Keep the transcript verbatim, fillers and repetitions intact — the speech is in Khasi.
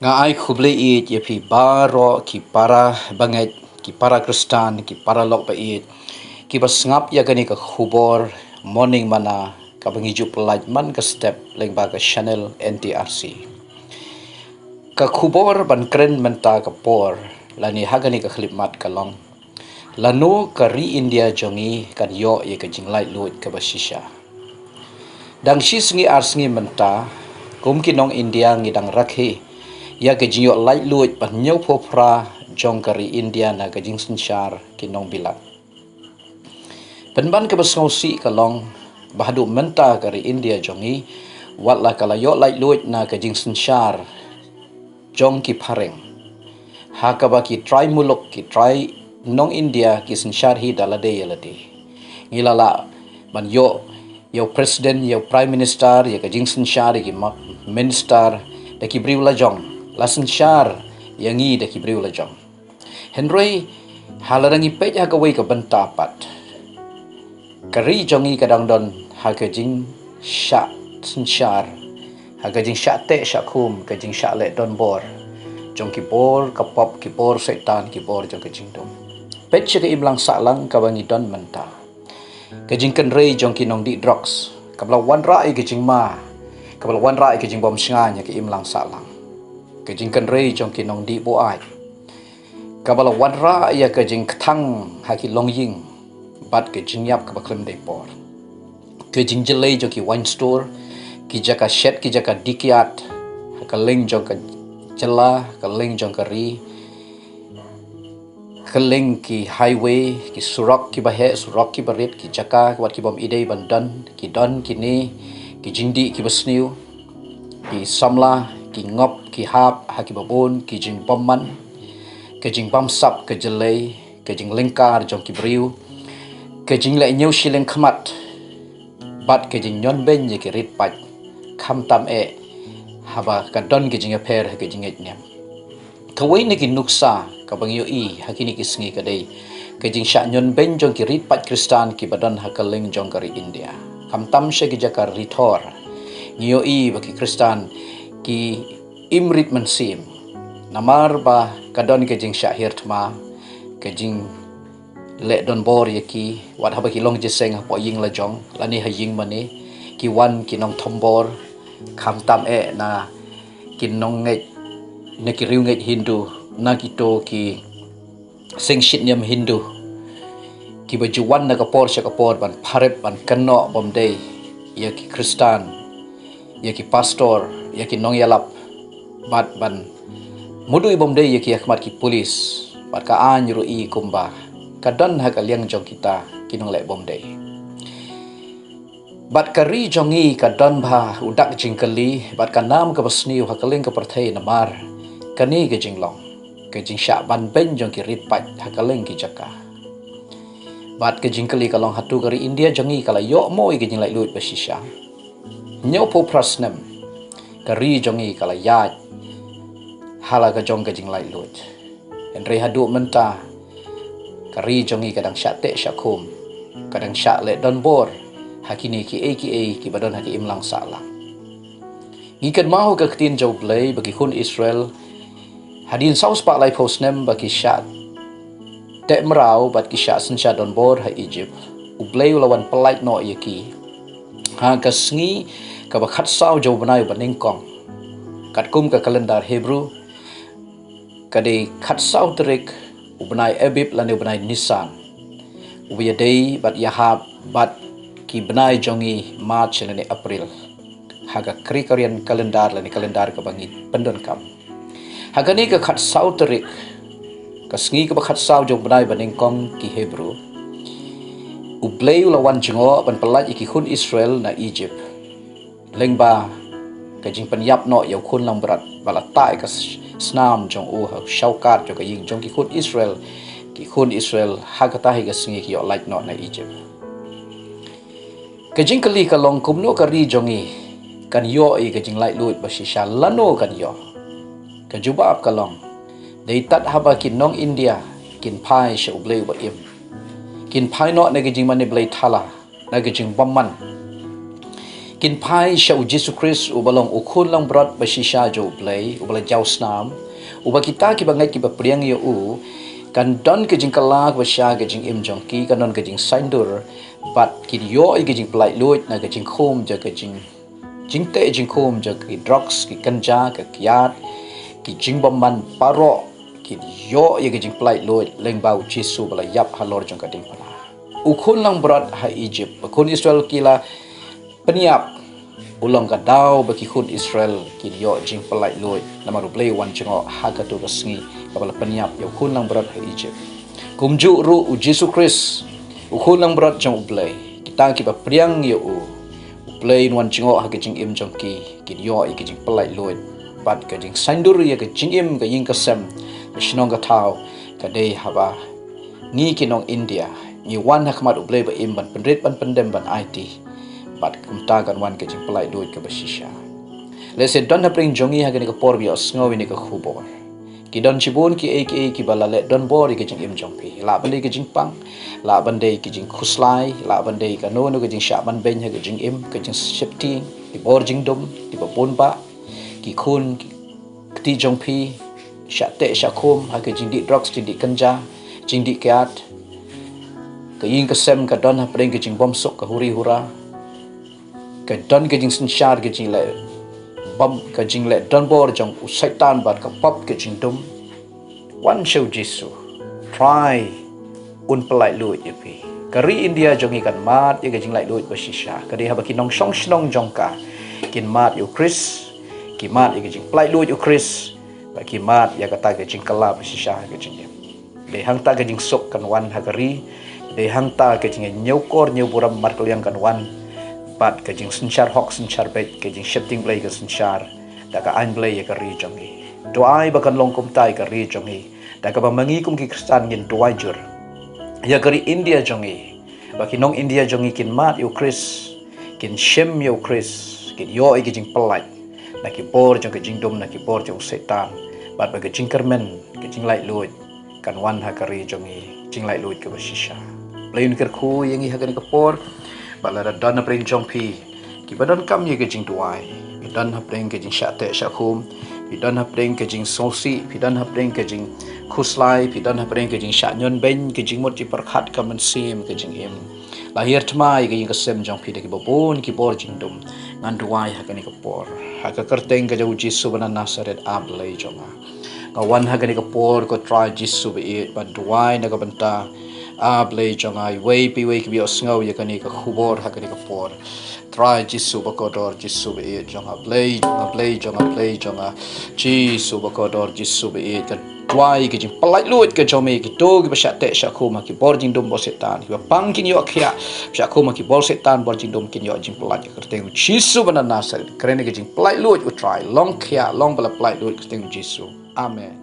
Nga ai khublei ïeit ïa phi baroh ki para bangeit, ki para Khristan, ki para lok ba ïeit, ki ba sngap ïa kane ka khubor Morning Manna, ka ba ngi ju pynlait man ka step lyngba ka channel N T R C. Ka khubor ban kren mynta ka por, lane ha kane ka khyllipmat ka long: Lano ka ri India jong ngi kan ïoh ïa ka jinglaitluid ka ba shisha. Dang shi sngi ar sngi mynta, kum ki nong India ngi dang rakhe ïa ka jingïoh laitluid ban ñiewphew phra jong ka ri India na ka jingsynshar ki nong bilat. Pynban ka ba sngewsih ka long, ba haduh mynta ka ri India jong ngi, wat la ka la ïoh laitluid na ka jingsynshar jong ki phareng, ha ka ba ki trai muluk, ki trai nong India ki synshar hi da lade ïa lade. Ngi la lah ban ïoh ïa u president, ïa u prime minister, ïa ka jingsynshar ïa ki ma-, minister da ki briew lajong, la synshar ïa ngi da ki briew lajong. Hynrei ha la dang ngi peit ha kawei ka bynta pat, ka ri jong ngi ka dang don ha ka jingshah synshar, ha ka jingshah teh shah khum, ka jingshah leh donbor jong ki bor ka pop, ki bor Soitan, ki bor jong ka jingdum. Peit sha ka imlang sahlang ka ba ngi don mynta, ka jingkynrei jong ki nongdih drugs, ka ba la wanrah ïa ka jingma, ka ba la wanrah ïa ka jingbym shngaiñ ha ka imlang sahlang. Ka jingkynrei jong ki nongdih buaid, ka ba la wanrah ïa ka jingkthang ha ki longïing bad ka jingïap ka ba khlem dei por. Ka jingjyllei jong ki wine store, ki jaka shet, ki jaka dih kiad ha kylleng jong ka jylla, ha kylleng jong ka ri, ha kylleng ki highway, ki surok ki ba heh, surok ki ba rit, ki jaka wat ki bym ïadei ban don, ki don kine ki jingdih ki ba sniew, ki samla, ki ngop, ki hap ha ki ba bun, ki jingbymman, ka jingbamsap ka jyllei, ka jinglyngkar jong ki briew, ka jingleh ñiew shilliang khmat, bad ka jingñion beiñ ïa ki rit paid, khamtam eh haba ka don ka jingïapher ha ka jingngeit niam. Kawei na ki nuksa ka ba ngi ïohi ha kine ki sngi ka dei ka jingshah ñion beiñ jong ki rit paid Khristan ki ba don ha kylleng jong ka ri India. Khamtam sha ki jaka ri thor, ngi ïohi ba ki Khristan ki im rit mynsiem, namar ba ka don ka jingshah hiar thma, ka jing leh donbor ïa ki, wat haba ki long jingïaseng hapoh ïing lajong lane ha ïing mane, ki wan ki nongthombor, khamtam eh na ki nongngeit, na ki riewngeit Hindu, na kito ki seng shit niam Hindu, ki ba ju wan na ka por sha ka por ban pharep, ban kynnoh bym dei ïa ki Khristan, ïa ki pastor, ïa ki nongïalap, bad ban mudui bym dei ïa ki ha khmat ki pulis, bad ka aiñ ruh i kumba ka don ha ka liang jong kita ki nongleh bym dei. Bad ka ri jong ngi ka don bha u dak jingkylli bad ka nam ka ba sniew ha kylleng ka pyrthei namar kane ka jinglong, ka jingshah ban beiñ jong ki rit paid ha kylleng ki jaka. Bad ka jingkylli ka long, hato ka ri India jong ngi ka la ïoh mo ïa ka jinglaitluid ba shisha? Hynñiewphew phra snem ka ri jong ngi ka la ïaid ha la ka jong ka jinglaitluid. Hynrei haduh mynta ka ri jong ngi ka dang shah teh shah khum, ka dang shah leh donbor ha kine kiei kiei ki ba don ha ka imlang sahlang. Ngi kynmaw ka ktien jong U Blei ba ki khun Israel, hadien saw spah laiphew snem ba ki shah teh mraw bad ki shah synshar donbor ha Egypt, U Blei u la wan pyllait noh ïa ki ha ka sngi ka ba khatsaw jong u bnai ba nyngkong. Katkum ka kalendar Hebrew, ka dei khatsaw tarik u bnai Abib lane u bnai Nisan, u ba ïadei bad ïahap bad ki bnai jong ngi March lane April ha ka Gregorian calendar lane kalendar ka ba ngi pyndonkam. Ha kane ka khatsaw tarik, ka sngi ka ba khatsaw jong u bnai ba nyngkong ki Hebrew, U Blei u la wan jngoh ban pyllait ïa ki khun Israel na Egypt lyngba ka jingpynïap noh ïa u khun langbrot ba la tah ïa ka s-, snam jong u ha u shawkar jong ka ïing jong ki khun Israel. Ki khun Israel ha kata hi ka sngi ki ïoh lait noh na Egypt. Ka jingkylli ka long, kumno ka ri jong ngi kan ïoh ïa ka jinglaitluid ba shisha, lano kan ïoh? Ka jubab ka long, dei tad haba ki nong India kin phai sha U Blei u ba im, kin phai noh na ka jingmane blei thala, na ka jingbymman, kin phai sha u Jisu Khrist uba long u khun langbrot ba shisha jong U Blei, uba la jaw snam, uba kita kiba ngeit kiba pdiang ïa u, kan don ka jingkylla kaba shisha ka jingim jong ki, kan don ka jingsaiñdur, bad kin ïoh ïa ka jingpyllait luid na ka jingkhum jong ka jing jingteh jingkhum jong ki drugs, ki ganja, ka kiad, ki jingbymman baroh, kin ïoh ïa ka jingpyllait luid lyngba u Jisu ba la ïap halor jong ka diengphna. U khun langbrot ha Egypt, ba khun Israel ki la pynïap, u long ka daw ba ki khun Israel kin ïoh jingpyllait luid, namar U Blei u wan jngoh ha kato ka sngi kaba la pynïap ïa u khun langbrot ha Egypt. Kumjuh ruh u Jisu Khrist, u khun langbrot jong U Blei, kita kiba pdiang ïa u, U Blei un wan jngoh ha ka jingim jong ki, kin ïoh ïa ka jingpyllait luid bad ka jingsaiñdur ïa ka jingim, ka ïing ka sem, ka shnong ka thaw, ka dei haba ngi ki nong India ngi wan ha khmat U Blei ba im ban pynrit, ban pyndem, ban aiti, bad kumta kan wan ka jingpyllait luid kaba shisha. Lehse don hapdeng jong ngi ha kane ka por ba ïohsngew ïa kane ka khubor. Ki don shibun kiei kiei kiba la leh donbor ïa ka jingim jong phi. Lah ban dei ka jingpang, lah ban dei ka jingkhuslai, lah ban dei kano kano ka jingshah ban beiñ ha ka jingim, ka jingsheptieng, ki bor jingdum kiba bun bah, ki khun, ki kti jong phi, shah teh shah khum ha ka jingdih drugs, jingdih ganja, jingdih kiad. Ka ïing ka sem ka don hapdeng ka jingbymsuk, ka huri hura. Ka don ka jingsynshar, ka jingleh bym, ka jingleh donbor jong u Soitan bad ka pop, ka jingdum. Wan sha u Jisu. Trai un pyllait luid ïa phi. Ka ri India jong ngi kan mad ïa ka jinglait luid ba shisha. Ka dei haba ki nongshong shnong jong ka kin mad ïa u Khrist, ki mad ïa ka jingpyllait luid u Khrist, bad ki mad ïa kata ka jingkylla ba shisha ha ka jingim. Dei hangta ka jingsuk kan wan ha ka ri. Dei hangta ka jingñiewkor ñiewburom markylliang kan wan, bad ka jingsynshar hok synshar beit, ka jingsheptieng Blei kan synshar da ka aiñ Blei ïa ka ri jong ngi. Duwai ba kan long kumta ïa ka ri jong ngi. Da kaba ma ngi kum ki Khristan ngin duwai jur ïa ka ri India jong ngi, ba ki nong India jong ngi kin mad ïa u Khrist, kin shim ïa u Khrist, kin ïoh ïa ka jingpyllait na ki bor jong ka jingdum, na ki bor jong u Soitan, bad ba ka jingkyrmen, ka jinglait luid kan wan ha ka ri jong ngi, jinglait luid kaba shisha. Blei un kyrkhu ïa ngi ha kane ka por. Bad lada don hapdeng jong phi kiba donkam ïa ka jingduwai, phi don hapdeng ka jingshah teh shah khum, phi don hapdeng ka jingsngewsih, phi don hapdeng ka jingkhuslai, phi don hapdeng ka jingshah ñion beiñ, ka jingmut jingpyrkhat ka mynsiem, ka jingim, la hiar thma ïa ka ïing ka sem jong phi da kiba bun ki bor jingdum, ngan duwai ha kane ka por. Ha ka kyrteng ka jong u Jisu ba na Nasaret, A Blei jong nga, nga wan ha kane ka por, ko Trai Jisu ba ïeit, ban duwai na ka bynta, A Blei jong nga, iwei pa iwei kiba ïohsngew ïa kane ka khubor ha kane ka por. Trai Jisu ba kordor, Jisu ba ïeit jong nga, Blei jong nga, Blei jong nga, Blei jong nga, Jisu ba kordor, Jisu ba ïeit, ka duwai ka jingpyllait luid ka jong me, kito kiba shah teh shah khum ha ki bor jingdum bor Soitan, kiba pang kin ïoh khiah, shah khum ha ki bor Soitan bor jingdum kin ïoh jingpyllait ha ka kyrteng u Jisu ba na Nasaret. Kren ïa ka jingpyllait luid u Trai, long khiah, long ba la pyllait luid ha ka kyrteng u Jisu. Amen.